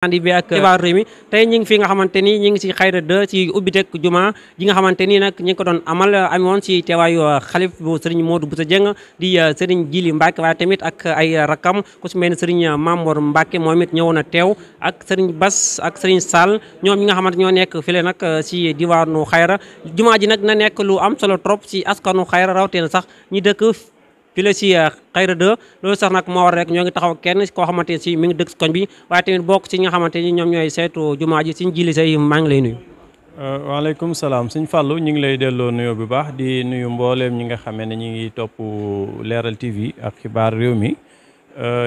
andi bi ak xibaar réew mi tey ñi ngi fi nga xamante ni ñi ngi ci Xayra 2 ci ubbiteg juma ji nga xamante ni nag ñi ngi ko doon amal amoon ci teewaayu xalif bu sëriñ Modou Bousso Dieng di sëriñ Jili Mbacke waaye tamit ak ay rakam ku ci mel ni sëriñ Mamour Mbacke moom it ñëwoon a teew ak sëriñ Bass ak sëriñ Sall ñoom ñi nga xamante ñoo nekk file nag ci diwaanu Xayra juma ji nag na nekk lu am solo trop ci askanu Xayra rawatina sax ñi dëkk file ci Xayra 2 loolu sax nag moo war rek ñoo ngi taxaw kenn koo xamante ci mi ngi dëkk koñ bi waaye tamit bokk ci ñi nga xamante ni ñoom ñooy saytu jumaa ji Sëñ Jili Say maa ngi lay nuyu. waaleykum salaam Sëñ Fallou ñu ngi lay delloo nuyoo bu baax di nuyu mbooleem ñi nga xamee ne ñu ngi topp Leral TV ak xibaar réew mi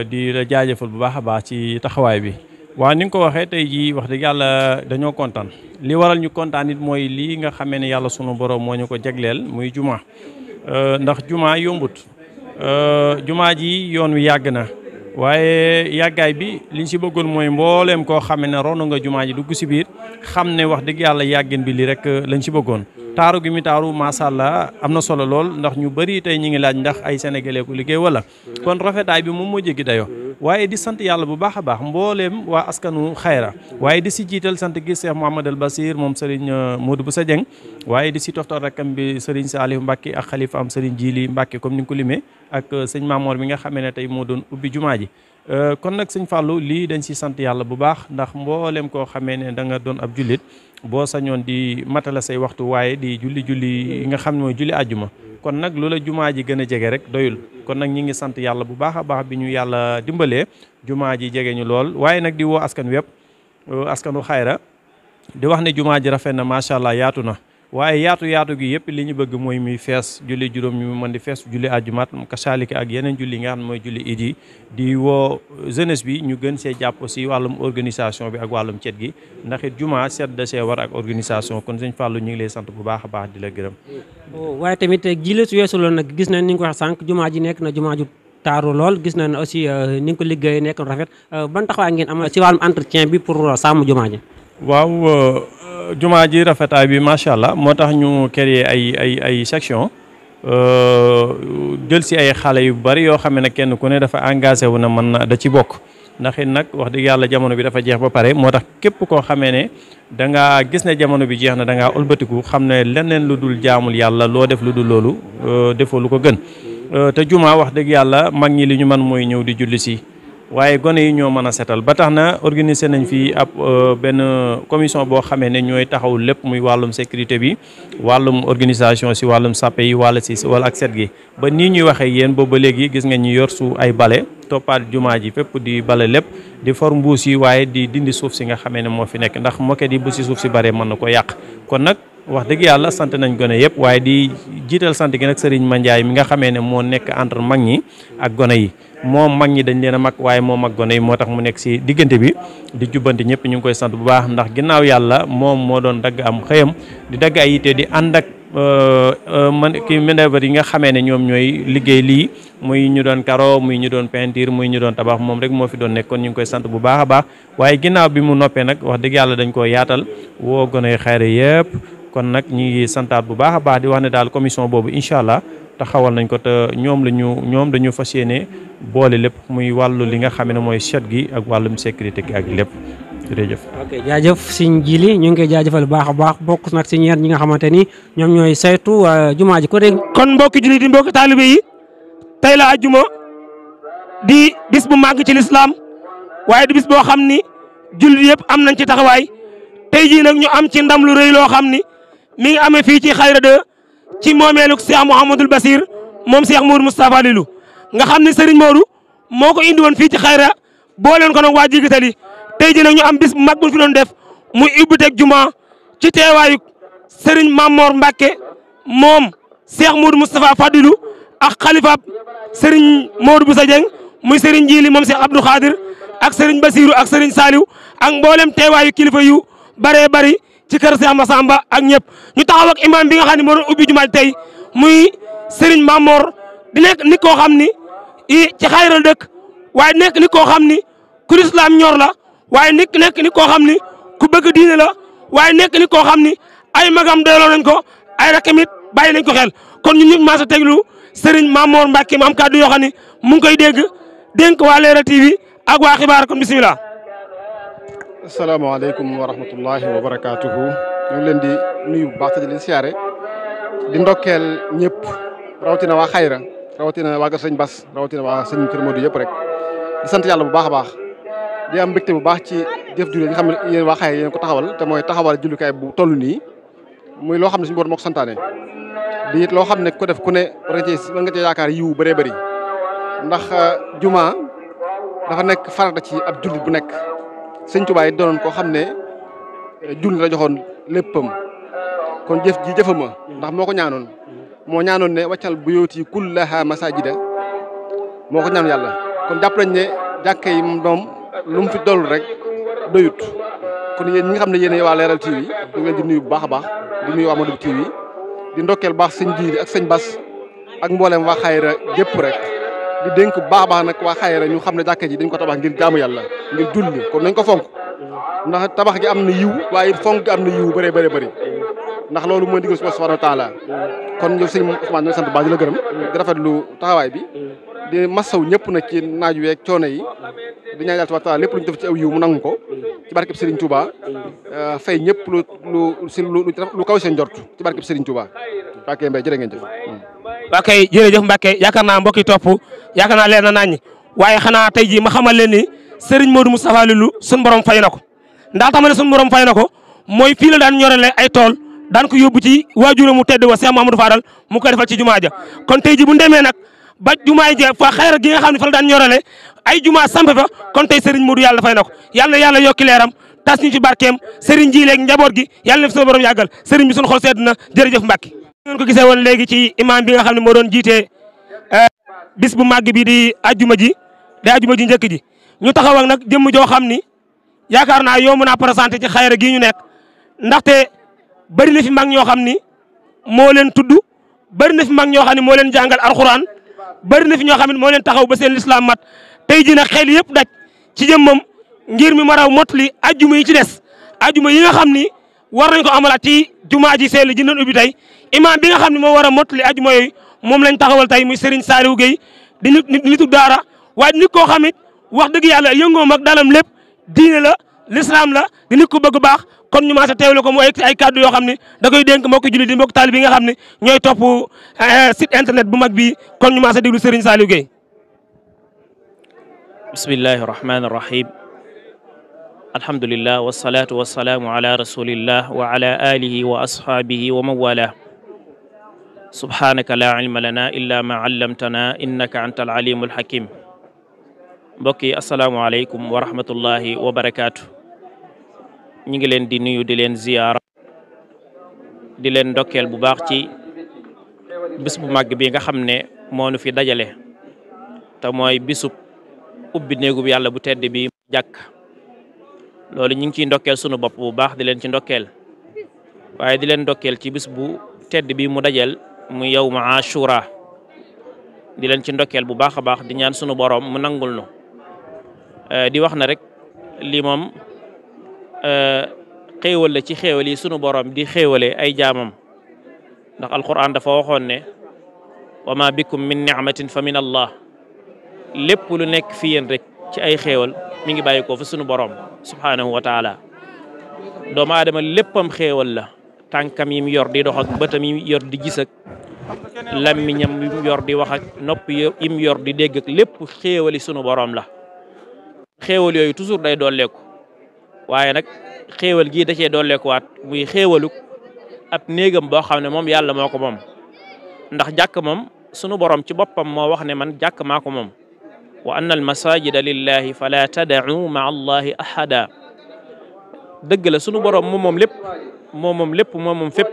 di la jaajëfal bu baax a baax ci taxawaay bi. waaw ni nga ko waxee tey jii wax dëgg yàlla dañoo kontaan li waral ñu kontaan it mooy lii nga xamee ne yàlla sunu borom moo ñu ko jagleel muy juma ndax juma yombut. jumaa ji yoon wi yàgg na waaye yàggaay bi liñ si bëggoon mooy mbooleem koo xam ne ronu nga jumaa ji dugg si biir xam ne wax dëgg yàlla yàggeen bi li rek lañ si bëggoon taaru gi mi taaru macha allah am na solo lool ndax ñu bëri tey ñi ngi laaj ndax ay sénégalais ku liggéey wala kon rafetaay bi moom moo jéggi dayoo waaye di sant yàlla bu baax a baax mbooleem waa askanu Xayra waaye di si jiital sant gi Cheikh Mouhamadul Basir moom Serigne Modou Bousso Dieng waaye di si toftal rakkam bi Serigne Saliou Mbacke ak xalifa am Serigne Jili Mbacke comme ni nga ko limee ak sëñ Mamour bi nga xamee ne tey moo doon ubbi jumaa ji kon nag sëñ Fallou lii dañ si sant yàlla bu baax ndax mbooleem koo xamee ne da nga doon ab jullit boo sañoon di matala say waxtu waaye di julli yi nga xam ne mooy julli àjjuma kon nag loola jumaa ji gën a jege rek doyul kon nag ñi ngi sant yàlla bu baax a baax bi ñu yàlla dimbalee jumaa ji jege ñu lool waaye nag di woo askan wépp askanu Xayra di wax ne jumaa ji rafet na macha allah yaatu na waaye yaatu gi yëpp li ñu bëgg mooy muy fees julli juróom ñu mën di fees julli àjjumaat kasaalika ak yeneen julli nga xam ne mooy julli iid yi di woo jeunesse bi ñu gën see jàpp aussi wàllum organisation bi ak wàllum cet gi ndax it juma set da see war ak organisation kon sëñ Fallou ñu ngi lay sant bu baax a baax di la gërëm. waaye tamit jili su weesu loolu nag gis nañ ni nga ko wax sànq jumaa ji nekk na jumaa ju taaru lool gis nañ aussi ni nga ko liggéeyee nekk na rafet ban taxawaay ngeen am ci wàllum entretien bi pour sàmm jumaa ji. waaw jumaa ji rafetaay bi macha allah moo tax ñu créer ay section jël si ay xale yu bari yoo xam ne kenn ku ne dafa engagé wu na mën na da ci bokk ndax it nag wax dëgg yàlla jamono bi dafa jeex ba pare moo tax képp koo xamee ne da ngaa gis ne jamono bi jeex na da ngaa ëlbatiku xam ne leneen lu dul jaamul yàlla loo def lu dul loolu defoo lu ko gën te jumaa wax dëgg yàlla mag ñi li ñu mën mooy ñëw di julli si waaye gone yi ñoo mën a setal ba tax na organiser nañ fi ab benn commission boo xamee ne ñooy taxaw lépp muy wàllum sécurité bi wàllum organisation si wàllum sàppe yi wala ak set gi ba nii ñuy waxee yéen boobu ba léegi gis nga ñu yor su ay bale toppaat jumaa ji fépp di bale lépp di for mbuus yi waaye di dindi suuf si nga xamee ne moo fi nekk ndax moket yi bu si suuf si bare mën na ko yàq kon nag wax dëgg yàlla sant nañ gone yëpp waaye di jiital sant gi nag Serigne Mandiaye mi nga xamee ne moo nekk entre mag ñi ak gone yi moom mag ñi dañ leen a mag waaye moo mag gone yi moo tax mu nekk si diggante bi di jubbanti ñëpp ñu ngi koy sant bu baax ndax ginnaaw yàlla moom moo doon dagg am xëyam di dagg ay yite di ànd ak manœuvre yi nga xamee ne ñoom ñooy liggéey lii muy ñu doon karo muy ñu doon peinture muy ñu doon tabax moom rek moo fi doon nekk kon ñu ngi koy sant bu baax a baax waaye ginnaaw bi mu noppee nag wax dëgg yàlla dañ koo yaatal woo gone yi Xayra yëpp kon nag ñu ngi santaat bu baax a baax di wax ne daal commission boobu incha allah taxawal nañ ko te ñoom dañu fas yéene boole lépp muy wàllu li nga xam ne mooy set gi ak wàllum sécurité gi ak lépp jërëjëf. ok jaajëf Sëñ Jili ñu ngi koy jaajëfal bu baax a baax bokk nag si ñeent ñi nga xamante ni ñoom ñooy saytu jumaa ji ko dégg. kon mbokki jullit yi mbokki taalibe yi tey la ajjuma di bis bu màgg ci lislaam waaye di bis boo xam ni jullit yëpp am nañ ci taxawaay tey jii nag ñu am ci ndam lu rëy loo xam ni mi ngi amee fii ci Xayra 2 ci moomeelu Cheikh Mouhamadul Basir moom Cheikh Moudou Moustapha Lilou nga xam ne Serigne Modou moo ko indi woon fii ci Xayra booleen ko nag waa Jigitali tey jii nag ñu am bis bu mag bu fi doon def muy ubbiteg juma ci teewaayu Serigne Mamour Mbacke moom Cheikh Moudou Moustapha Fadilou ak xalifa Serigne Modou Bousso Dieng muy Serigne Jili moom Cheikh Abdou Khadir ak Serigne Basirou ak Serigne Saliou ak mboolem teewaayu kilifa yu baree bari ci kër Cheikh Massamba ak ñëpp ñu taxaw ak imam bi nga xam ne moo doon ubbi jumaa tey muy Serigne Mamor di nekk nit koo xam ni ci Xayra dëkk waaye nekk nit koo xam ni ku lislaam ñor la waaye nekk nit koo xam ni ku bëgg diine la waaye nekk nit koo xam ni ay magam doyloo nañ ko ay rakamit bàyyi nañ ko xel kon ñun ñëpp maa sa teglu Serigne Mamor Mbacke mu am kàddu yoo xam ne mu ngi koy dégg dénk waa Leral TV ak waa xibaar kon bisimilah. asalaamaaleykum wa rahmatullahi wa barakaatuhu. ñu ngi leen di nuyu bu baax te di leen siyaare di ndokkeel ñëpp rawatina waa xayra rawatina waa Kër Sëñ Bass rawatina waa sëñ Kër Modou yëpp rek di sant yàlla bu baax a baax di am mbégte bu baax ci jëf ju nga xam ne yéen waa xayra yéen ko taxawal te mooy taxawal jullukaay bu toll nii muy loo xam ne suñu borom moo ko santaane di it loo xam ne ku def ku ne war nga cee yaakaar yiwu bëree bëri ndax juma dafa nekk farata ci ab jullit bu nekk sëñ Tuubaa it doonoon koo xam ne jullit la joxoon léppam kon jëf ji jëfama ndax moo ko ñaanoon ne waccal buyuti kullaha masajida moo ko ñaanoon yàlla kon jàpp nañ ne jàkka yi moom lu mu fi dollu rek doyut kon yéen ñi nga xam ne yéen waa Leral TV ñu ngi leen di nuyu bu baax a baax di nuyu waa Modou TV di ndokkeel baax sëñ Jiili ak sëñ Bass ak mboolem waa xayra gépp rek di dénk bu baax a baax nag waa xayra ñu xam ne jàkka ji dañ ko tabax ngir jaamu yàlla ngir julli kon nañ ko fonk ndax tabax gi am na yiw waaye fonk gi am na yiw bëree bëri ndax loolu mooy digal subhanahu wa taala kon yow sëñ Ousmane ñooy sant baax di la gërëm di rafetlu taxawaay bi di masaw ñëpp nag ci naaj weeg coono yi di ñaan yàlla subhanahu wa taala lépp lu ñu def ci aw yiw mu nangu ko ci barkeb Serigne Touba fay ñëpp lu kaw seen njort ci barkeb Serigne Touba Mbacke Mbaye jërë ngeen jëf. Mbacke jërëjëf Mbacke yaakaar naa mbokk yi topp yaakaar naa leer na naññ waaye xanaa tey jii ma xamal leen ni Serigne Modou Moustapha Lilou suñu borom fay na ko ndax tamit ne suñu borom fay na ko mooy fii la daan ñorale ay tool daan ko yóbbu ci waajur mu tedd wa Cheikh Mamadou Fadal mu koy defal ci jumaa ja kon tey ji bu demee nag ba jumaa ja fa xayra gi nga xam ne fa la daan ñorale ay jumaa samp fa kon tey Serigne Modou yàlla fay na ko yàlla na yàlla yokki leeram tas ñu ci barkeem Serigne ji léegi njaboot gi yàlla na fi suñu borom yàggal Serigne bi suñu xol sedd na jërëjëf Mbacke ngeen ko gisee woon léegi ci imam bi nga xam ne moo doon jiitee bis bu màgg bi di ajjuma ji njëkk ji ñu taxaw ak nag jëmm joo xam ni yaakaar naa yomb naa présenté ci xayra gii ñu nekk ndaxte bëri na fi mag ñoo xam ni moo leen tudd bëri na fi mag ñoo xam ne moo leen jàngal alxuraan bëri na fi ñoo xam ne moo leen taxaw ba seen lislaam mat tey ji nag xel yëpp daj ci jëmmam ngir mi maraw motli ajjuma yi ci des ajjuma yi nga xam ni war nañ ko amalaat ci jumaa ji seel ji doon ubbi tey imam bi nga xam ne moo war a motli ajjuma yooyu moom lañ taxawal tey muy Serigne Saliou Gueye di nitu daara waaye nit koo xam it wax dëgg yàlla yëngoom ak dalam lépp diine la l'islam la di nit ko bëgg baax kon ñu maasa teewle ko mu ay kàddu yoo xam ne da koy dénk mbokki jullit di mbokki taalibe yi nga xam ne ñooy topp site internet bu mag bi kon ñu maasa déglu Serigne Saliou Gueye. bismillahi rahmani rahim alhamdulillah wasalaatu wasalaamu ala rasulillah wa ala alihi wa ashabihi wa man wala subhanaka la ilma lana illa ma allamtana innaka anta alalimul hakim mbokk yi asalaamualeykum wa rahmatullahi wa barakaatu ñi ngi leen di nuyu di leen ziyaara di leen ndokkeel bu baax ci bis bu màgg bi nga xam ne moo nu fi dajale te mooy bisub ubbi néegub yàlla bu tedd bi jàkk loolu ñu ngi ciy ndokkeel sunu bopp bu baax di leen ci ndokkeel waaye di leen ndokkeel ci bis bu tedd bi mu dajel mu yawma ashura di leen ci ndokkeel bu baax a baax di ñaan sunu borom mu nangul nu di wax na rek lii moom xéewal la ci xéewal yi sunu borom di xéewale ay jaamam ndax alquran dafa waxoon ne wa ma bikum min ni'matin fa min allah lépp lu nekk fi yéen rek ci ay xéewal mi ngi bàyyi ko fa sunu borom subhanahu wa taala doomu aadama léppam xéewal la tànkam yi mu yor di dox ak bëtam yi mu yor di gis ak lammiñam yi mu yor di wax ak nopp yi mu yor di dégg ak lépp xéewali sunu borom la xéewal yooyu toujours day dolleeku waaye nag xéewal gii da cee dolleekuwaat muy xéewaluk ab néegam boo xam ne moom yàlla moo ko moom ndax jàkk moom sunu borom ci boppam moo wax ne man jàkk maa ko moom wa anna al masajida lillahi fala tad'u ma'a allahi ahada dëgg la sunu borom moom lépp moom fépp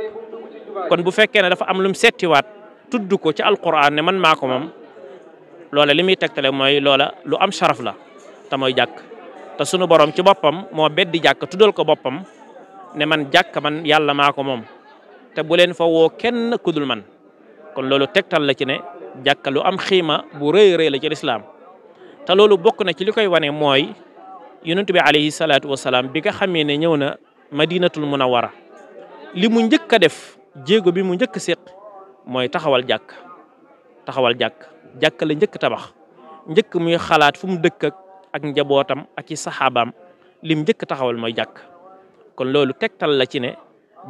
kon bu fekkee ne dafa am lu mu settiwaat tudd ko ci alquran ne man maa ko moom loola li muy tegtale mooy loola lu am sharaf la te mooy jàkk te sunu borom ci boppam moo beddi jàkk tuddal ko boppam ne man jàkk man yàlla maa ko moom te bu leen fa woo kenn kudul man kon loolu tegtal la ci ne jàkk lu am xiima bu rëy rëy la ci lislaam te loolu bokk na ci li koy wane mooy yonent bi alayhi salaatu wasalaam bi nga xamee ne ñëw na madinatul munawwara li mu njëkk a def jéego bi mu njëkk a séq mooy taxawal jàkk jàkk la njëkk tabax njëkk muy xalaat fu mu dëkk ak njabootam ak i saxaabaam lim njëkk taxawal mooy jàkk kon loolu tegtal la ci ne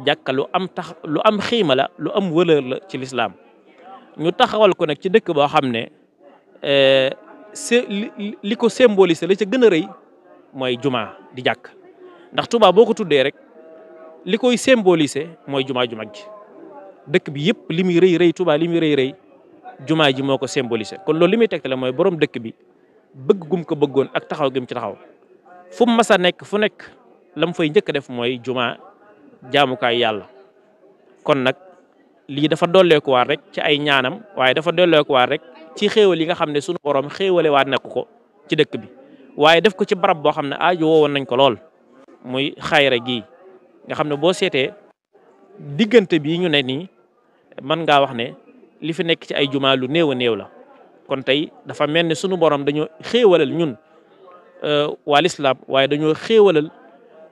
jàkka lu am xiima la lu am valeur la ci lislaam ñu taxawal ko nag ci dëkk boo xam ne li ko symboliser la ca gën a rëy mooy jumaa di jàkk ndax Touba boo ko tuddee rek li koy symboliser mooy jumaa ju mag ji dëkk bi yëpp li muy rëy rëy Touba li muy rëy rëy jumaa ji moo ko symboliser kon loolu li muy tegtale mooy borom dëkk bi bëgg gum ko bëggoon ak taxaw gum ci taxaw fu mu mas a nekk fu nekk la mu fay njëkk def mooy jumaa jaamukaay yàlla kon nag lii dafa dolleekuwaat rek ci ay ñaanam waaye dafa dolleekuwaat rek ci xéewal yi nga xam ne sunu borom xéewale waat nekk ko ci dëkk bi waaye def ko ci barab boo xam ne aajo woowoon nañ ko lool muy xayra gii nga xam ne boo seetee diggante bii ñu ne nii mën ngaa wax ne li fi nekk ci ay jumaa lu néew a néew la kon tey dafa mel ne sunu borom dañoo xéewalal ñun waa lislaam waaye dañoo xéewalal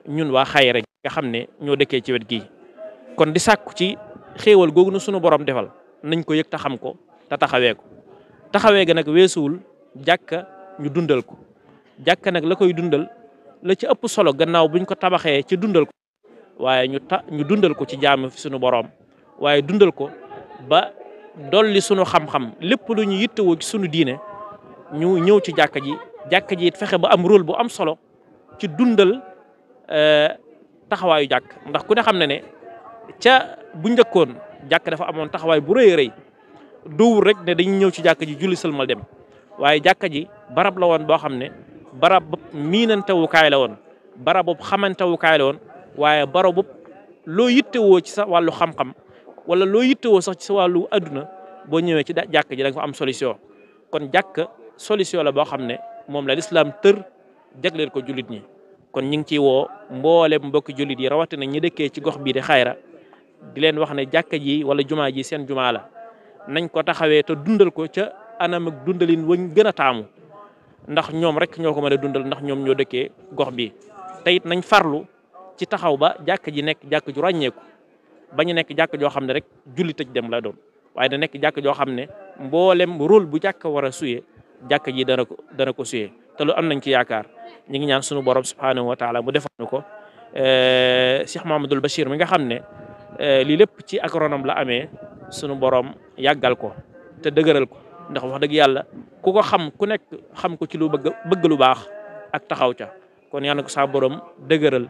ñun waa xayra nga xam ne ñoo dëkkee ci wet gii kon di sàkku ci xéewal googu na sunu borom defal nañ ko yëg te xam ko te taxawee ko taxawee ga nag weesuwul jàkka ñu dundal ko jàkka nag la koy dundal la ci ëpp solo gannaaw buñ ko tabaxee ci dundal ko waaye ñu dundal ko ci jaamu fi sunu borom waaye dundal ko ba dolli sunu xam-xam lépp lu ñu yittewoo ci sunu diine ñu ñëw ci jàkka ji it fexe ba am rôle bu am solo ci dundal taxawaayu jàkk ndax ku ne xam ne ca bu njëkkoon jàkk dafa amoon taxawaay bu rëy a rëy dowul rek ne dañuy ñëw ci jàkka ji julli sëlmal dem waaye jàkka ji barab la woon boo xam ne barab bu miinantewukaay la woon barab bu xamantewukaay la woon waaye barab bu loo yittewoo ci sa wàllu xam-xam wala loo yittewoo sax ci sa wàllu adduna boo ñëwee ci jàkk ji da nga fa am solution kon jàkk solution la boo xam ne moom la lislaam tër jagleel ko jullit ñi kon ñu ngi ciy woo mboolem mbokki jullit yi rawatina ñi dëkkee ci gox bii di xayra di leen wax ne jàkka ji wala jumaa ji seen jumaa la nañ ko taxawee te dundal ko ca anam ak dundalin wañ gën a taamu ndax ñoom rek ñoo ko mën a dundal ndax ñoom ñoo dëkkee gox bi te it nañ farlu ci taxaw ba jàkka ji nekk jàkk ju ràññeeku bañu nekk jàkk joo xam ne rek julli tëj dem la doon waaye da nekk jàkk joo xam ne mboolem rôle bu jàkk war a suyee jàkk ji dana ko suyee te lu am nañ ci yaakaar ñu ngi ñaan sunu borom subhanahu wa taala mu defal ñu ko Cheikh Mahamadul Bachir mi nga xam ne lii lépp ci agronome la amee sunu borom yàggal ko te dëgëral ko ndax wax dëgg yàlla ku ko xam ku nekk xam ko ci lu bëgg lu baax ak taxaw ca kon yàlla na ko saa borom dëgëral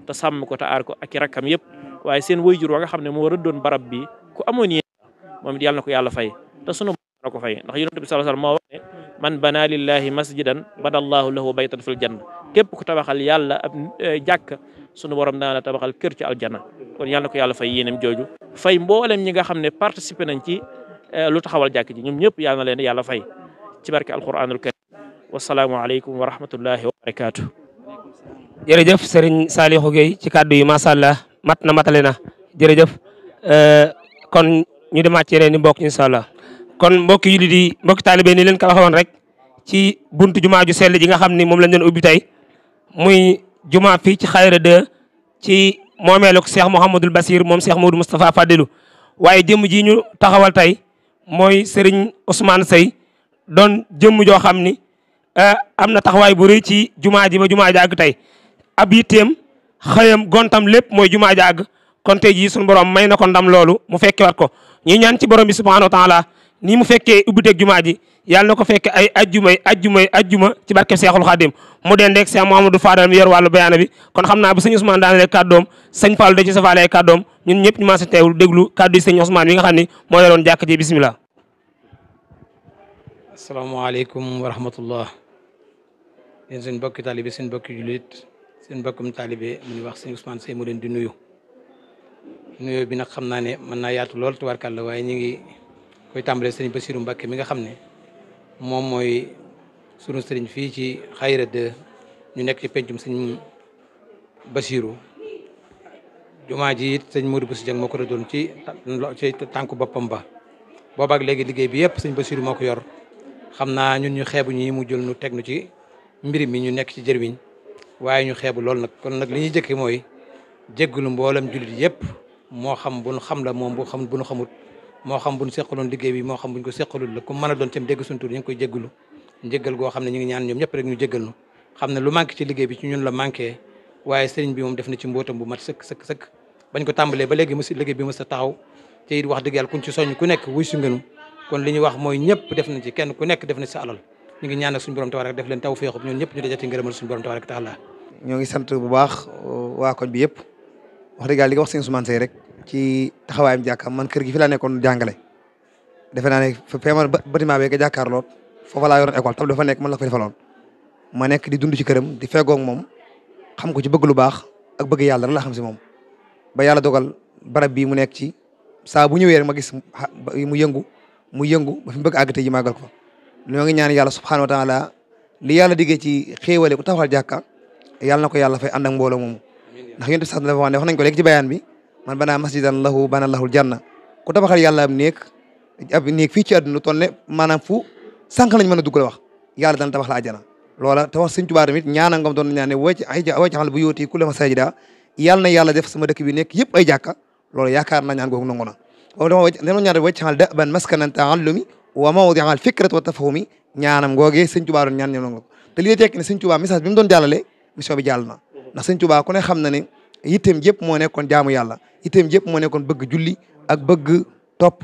te sàmm ko te aar ko ak i rakkam yëpp waaye seen wayjur wa nga xam ne moo rëddoon barab bi ku amoon yéen moom it yàlla na ko yàlla fay te sunu borom na ko fay ndax yonent bi sallallahu alayhi wasallam moo wax ne man bana lillahi masjidan badallahu lahu baytan fil janna képp ku tabaxal yàlla ab jàkk sunu borom dana la tabaxal kër ci aljanna kon yàlla na ko yàlla fay yéenam jooju fay mboolem ñi nga xam ne participé nañ ci lu taxawal jàkk ji ñoom ñëpp yàlla na leen yàlla fay ci barke alquranul karim wasalaamu aleykum wa rahmatullahi wa barakatuh jërëjëf Serigne Saliou Gueye ci kàddu yi macha allah mat na matale na jërëjëf kon ñu demaat ci yeneen i mbokk incha allah kon mbokki jullit yi mbokki taalibe ni leen ko waxoon rek ci buntu jumaa ju sell ji nga xam ni moom lañ leen ubbi tey muy jumaa fii ci Xayra 2 ci moomeelu Cheikh Mouhamadul Basir moom Cheikh Modou Moustapha Fadilou waaye jëmm ji ñu taxawal tey mooy Serigne Ousmane Seye doon jëmm joo xam ni am na taxawaay bu rëy ci jumaa ji ba jumaa ji àgg tey ab yitteem xëyam gontam lépp mooy jumaa ji àgg kon tey jii suñu borom may na ko ndam loolu mu fekke wat ko ñuy ñaan ci borom bi subhanahu wa taala nii mu fekkee ubbiteeg jumaa ji yàlla na ko fekke ay ajjuma ci barke Seexul Xaadim mu dendeeg Cheikh Mouhamadou Fadal mi yor wàllu bayaana bi kon xam naa bu sëñ Ousmane daanale kàddoom sëñ Fall da ci safaale ay kàddoom ñun ñëpp ñu maa sa teewul déglu kàddu yi sëñ Ousmane mi nga xam ne moo yoroon jàkk ji bismillah. asalaamaaleykum wa rahmatullah yéen seen mbokki taalibe seen mbokki julit seen mbokkum taalibe mu ñu wax sëñ Ousmane Seye mu leen di nuyu bi nag xam naa ne mën naa yaatu lool tubaarkàlla waaye ñu ngi koy tàmbalee sëriñ Bassirou Mbacké mi nga xam ne moom mooy sunu sëriñ fii ci Xayra 2 ñu nekk ci pencum sëñ Bassirou jumaa ji it sëñ Modou Bousso Dieng moo ko doon ci tànku boppam ba boobaak léegi liggéey bi yëpp sëñ Bassirou moo ko yor xam naa ñun ñu xeebu ñi mu jël nu teg nu ci mbir mi ñu nekk ci jërwiñ waaye ñu xeebu lool nag kon nag li ñuy jëkke mooy jéggalu mboolem jullit yëpp moo xam bu nu xam la moom bu xam bu nu xamut moo xam bu ñu seqaloon liggéey bi moo xam bu ñu ko seqalul la ku mën a doon tam dégg suñu tur ñu ngi koy jéggalu njéggal goo xam ne ñu ngi ñaan ñoom ñëpp rek ñu jéggal nu xam ne lu manqué ci liggéey bi ci ñun la manqué waaye sëriñ bi moom def na ci mbootam bu mat sëkk bañ ko tàmbalee ba léegi liggéey bi mës a taxaw te it wax dëgg yàlla kuñ ci soññ ku nekk wuy su ngenu kon li ñu wax mooy ñëpp def nañ ci kenn ku nekk def na ci sa alal ñu ngi ñaan ak suñu borom tabaaraka def leen tawfeex ñun ñëpp ñu dajati ngërëmal suñu borom tabaaraka taala. ñoo ngi sant bu baax waa koñ bi yëpp wax dëgg yàlla li nga wax sëñ Ousmane Seye rek ci taxawaayam jàkkaam man kër gi fi laa nekkoon jàngale defe naa ne feeman bâtiment bi nga jàkkaarloo foofa laa yoroon école tam dafa nekk man la ko defaloon ma nekk di dund ci këram di feggoog moom xam ko ci bëgg lu baax ak bëgg yàlla la xam si moom ba yàlla dogal barab bii mu nekk ci saa bu ñëwee rek ma gis mu yëngu ba fi mu bëgg àgg tey ji màggal ko ñoo ngi ñaan yàlla subhanahu wa taala li yàlla diggee ci xéewale ku taxawal jàkka yàlla na ko yàlla fay ànd ak mbooloo moomu ndax yonent sax dafa wax ne wax nañ ko léegi ci bayaan bi man banaa masjidan lahu bana lahul janna ku tabaxal yàlla ab néeg fii ci àdduna toll ne maanaam fu sànq lañ mën a dugg la wax yàlla dana tabax la àjjana loola te wax sëñ Tuubaa tamit ñaana ngam doon ñaan ne wacc xal bu yóoti ku la ma sajida yàlla na yàlla def sama dëkk bi nekk yëpp ay jàkka loolu yaakaar naa ñaan googu nangu na dama ñaan wacc xal da ban maskanan taallumi wa mawdi'al fikrat wa tafahumi ñaanam googee sëñ Tuubaa doon ñaan ñoom nangu te lii tekki ne sëñ Tuubaa message bi mu doon jàllale mission bi jàll na ndax sëñ Tuubaa ku ne xam na ne yitteem yëpp moo nekkoon jaamu yàlla yitteem yëpp moo nekkoon bëgg julli ak bëgg topp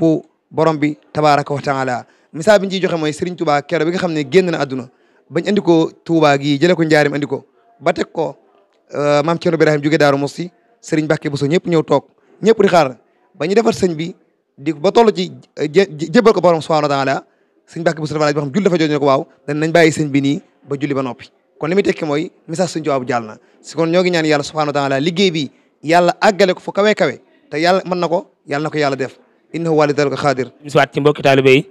borom bi tabaraka wa taala misaal bi ñu ciy joxe mooy Serigne Touba kero bi nga xam ne génn na àdduna bañ andi ko Touba gii jëlee ko njaarim andi ko ba teg ko maam Thierno Birahim jóge Daaru Musti Serigne Mbacke Bousso ñëpp ñëw toog ñëpp di xaar ba ñu defar sëñ bi di ba toll ci jébal ko borom subhanahu wa taala sëñ Mbacke Bousso dafa laaj ba xam julli dafa jooju ne ko waaw dañ nañ bàyyi sëñ bi nii ba julli ba noppi kon li muy tekki mooy message sëñ Touba bu jàll na si kon ñoo ngi ñaan yàlla subhanahu wa taala liggéey bi yàlla àggale ko fu kawe kawe te yàlla mën na ko yàlla na ko yàlla def innahu wali dalika xaadir biswaat ci mbokki taalibe yi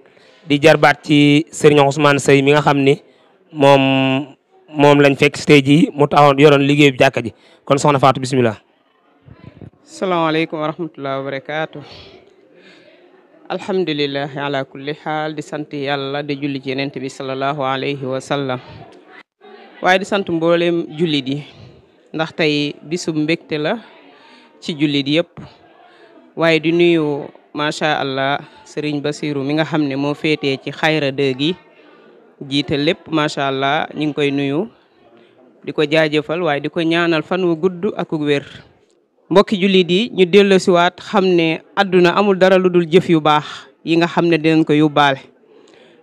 di jarbaat ci Serigne Ousmane Seye mi nga xam ni moom lañ fekk si tey jii mu taxoon yoroon liggéey bi jàkka ji kon soxna Fatou bismillah. salaamaaleykum wa rahmatullahi wa barakaatu. alhamdulilah ala kulli xaal di sant yàlla di julli ci yonent bi sallallahu alayhi wa sallam waaye di sant mboolem jullit yi ndax tey bisu mbégte la ci jullit yëpp waaye di nuyu macha allah Serigne Bassirou mi nga xam ne moo féetee ci xayra 2 gi jiite lépp macha allah ñu ngi koy nuyu di ko jaajëfal waaye di ko ñaanal fan wu gudd ak wér. mbokki jullit yi ñu delloosiwaat xam ne àdduna amul dara lu dul jëf yu baax yi nga xam ne dinañ ko yóbbaale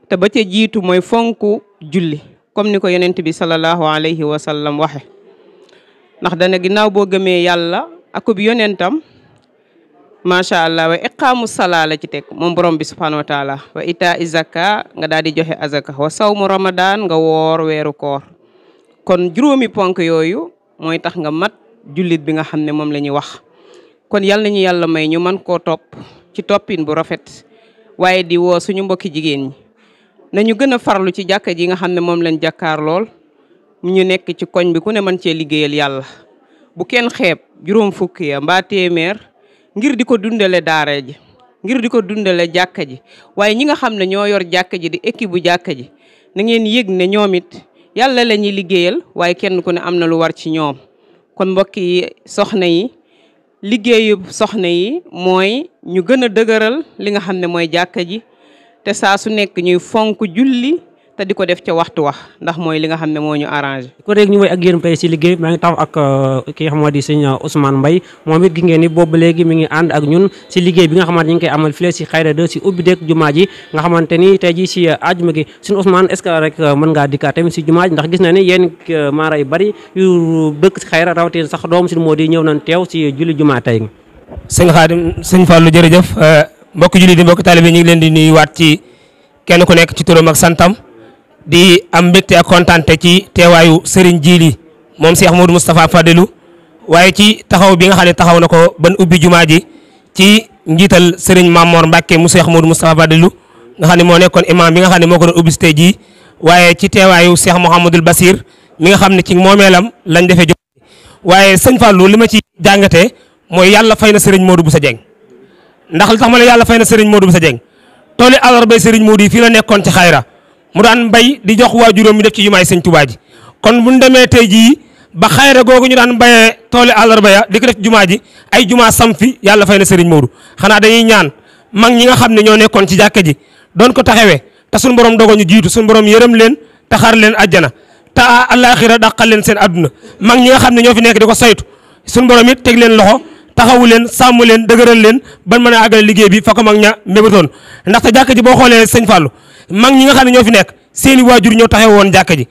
te ba ca jiitu mooy fonku julli comme ni ko yonent bi sallallahu alayhi wa sallam waxe ndax dana ginnaaw boo gëmee yàlla akub yonentam macha allah wa iqaamu salaa la ci teg moom borom bi subhanahu wa taala wa ita izaka nga daal di joxe azaka wa sawmu ramadan nga woor weeru koor kon juróomi ponk yooyu mooy tax nga mat jullit bi nga xam ne moom la ñuy wax kon yal nañu yàlla may ñu mën koo topp ci toppin bu rafet waaye di woo suñu mbokki jigéen ñi nañu gën a farlu ci jàkka ji nga xam ne moom lañ jàkkaar lool ñu nekk ci koñ bi ku ne mën cee liggéeyal yàlla bu kenn xeeb juróom fukki ya mbaa téeméer ngir di ko dundale daara ji ngir di ko dundale jàkka ji waaye ñi nga xam ne ñoo yor jàkka ji di équipe bu jàkka ji na ngeen yëg ne ñoom it yàlla la ñuy liggéeyal waaye kenn ku ne am na lu war ci ñoom kon mbokk yi soxna yi liggéeyu soxna yi mooy ñu gën a dëgëral li nga xam ne mooy jàkka ji te saa su nekk ñuy fonk julli te di ko def ca waxtu wax ndax mooy li nga xam ne moo ñu arrangé. ko rek ñu woy ak yéen tey si liggéey maa ngi taxaw ak ki nga xam moo di sëñ Ousmane Mbaye moom it gi ngeen ni boobu léegi mi ngi ànd ak ñun si liggéey bi nga xamante ñu ngi koy amal fii si Xayra 2 si ubbi dëkk jumaa ji nga xamante ni tey ji si àjjuma gi suñu Ousmane est-ce que rek mën ngaa dikkaat tamit si jumaa ji ndax gis na ni yéen maara yu bari yu bëgg si Xayra rawatina sax doom si moo di ñëw nañ teew si julli jumaa tey. sëñ Xaadim sëñ Fallou jërëjëf mbokk julli di mbokk taalibe ñu ngi leen di nuyuwaat ci kenn ku nekk ci turam ak santam di am mbégte ak kontaante ci teewaayu Serigne Djili moom Cheikh Modou Moustapha Fadilou waaye ci taxaw bi nga xam ne taxaw na ko ban ubbi jumaa ji ci njiital Serigne Mamor Mbacke mu Cheikh Modou Moustapha Fadilou nga xam ne moo nekkoon imam bi nga xam ne moo ko doon ubbi si tey jii waaye ci teewaayu Cheikh Mouhamadul Basir mi nga xam ne ci moomeelam lañ defee jumaa ji waaye sëñ Fallou li ma ci jàngatee mooy yàlla fay na Serigne Modou Bousso Dieng ndax li tax ma ne yàlla fay na Serigne Modou Bousso Dieng tooli àllarbay Serigne Modou yi fii la nekkoon ci Xayra mu daan mbay di jox waajuróom mi def ci jumaay sëñ Tuubaa ji kon bu ñu demee tey jii ba Xayra googu ñu daan bayee tooli àllarba ya di ko def ci jumaa ji ay jumaa sam fi yàlla fay na Serigne Modou xanaa dañuy ñaan mag ñi nga xam ne ñoo nekkoon ci jàkka ji doon ko taxawee te suñu borom dogo ñu jiitu suñu borom yërëm leen taxaar leen àjjana te àllaaxira dàqal leen seen àdduna mag ñi nga xam ne ñoo fi nekk di ko saytu suñu borom it teg leen loxo taxawu leen sàmm leen dëgëral leen ban mën a àggale liggéey bi fa ko mag ña mébatoon ndaxte jàkka ji boo xoolee sëñ Fallou mag ñi nga xam ne ñoo fi nekk seeni waajur ñoo taxaw woon jàkka ji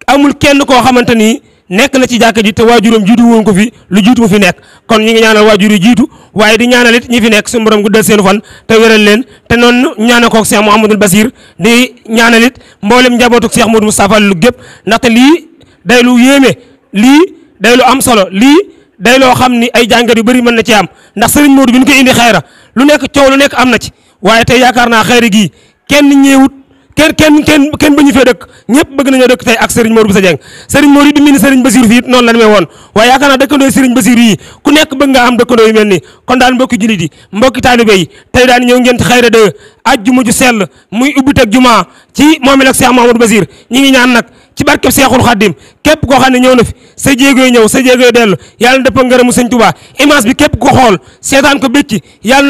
amul kenn koo xamante ni nekk na ci jàkka ji te waajuram jiitu woon ko fi lu jiitu mu fi nekk kon ñi ngi ñaanal waajur yi jiitu waaye di ñaanal it ñi fi nekk suñu borom guddal seenu fan te wéral leen te noonu ñaanal koog Cheikh Mouhamadoul Basir di ñaanal it mboolem njabootu Cheikh Modou Moustapha lu gépp ndaxte lii day lu yéeme lii day lu am solo lii day loo xam ni ay jàngat yu bëri mën na ci am ndax Serigne Modou bi ñu koy indi xayra lu nekk coow lu nekk am na ci waaye tey yaakaar naa xayra gii kenn ñeewut kenn ba ñu fee dëkk ñëpp bëgg nañoo dëkk tey ak Serigne Modou Bousso Dieng Serigne Modou bi mu ni Serigne Bassirou fii noonu la demee woon waaye yaakaar naa dëkkandoo Serigne Bassirou yi ku nekk bëgg nga am dëkkandoo yu mel nii kon daal mbokki jullit yi mbokki taalibe yi tey daal ñëw ngeen ci xayra de ajjuma ju sell muy ubbiteg juma ci moomel ak Cheikh Mouhamadoul Basir ñi ngi ñaan nag ci barkeb Seexul Xaddim képp koo xam ne ñëw na fi sa jéegoy ñëw sa jéegoy dellu yàlla na dëpp ngërëmu Sëñ Tuubaa image bi képp ko xool seetaan ko bëcc yàlla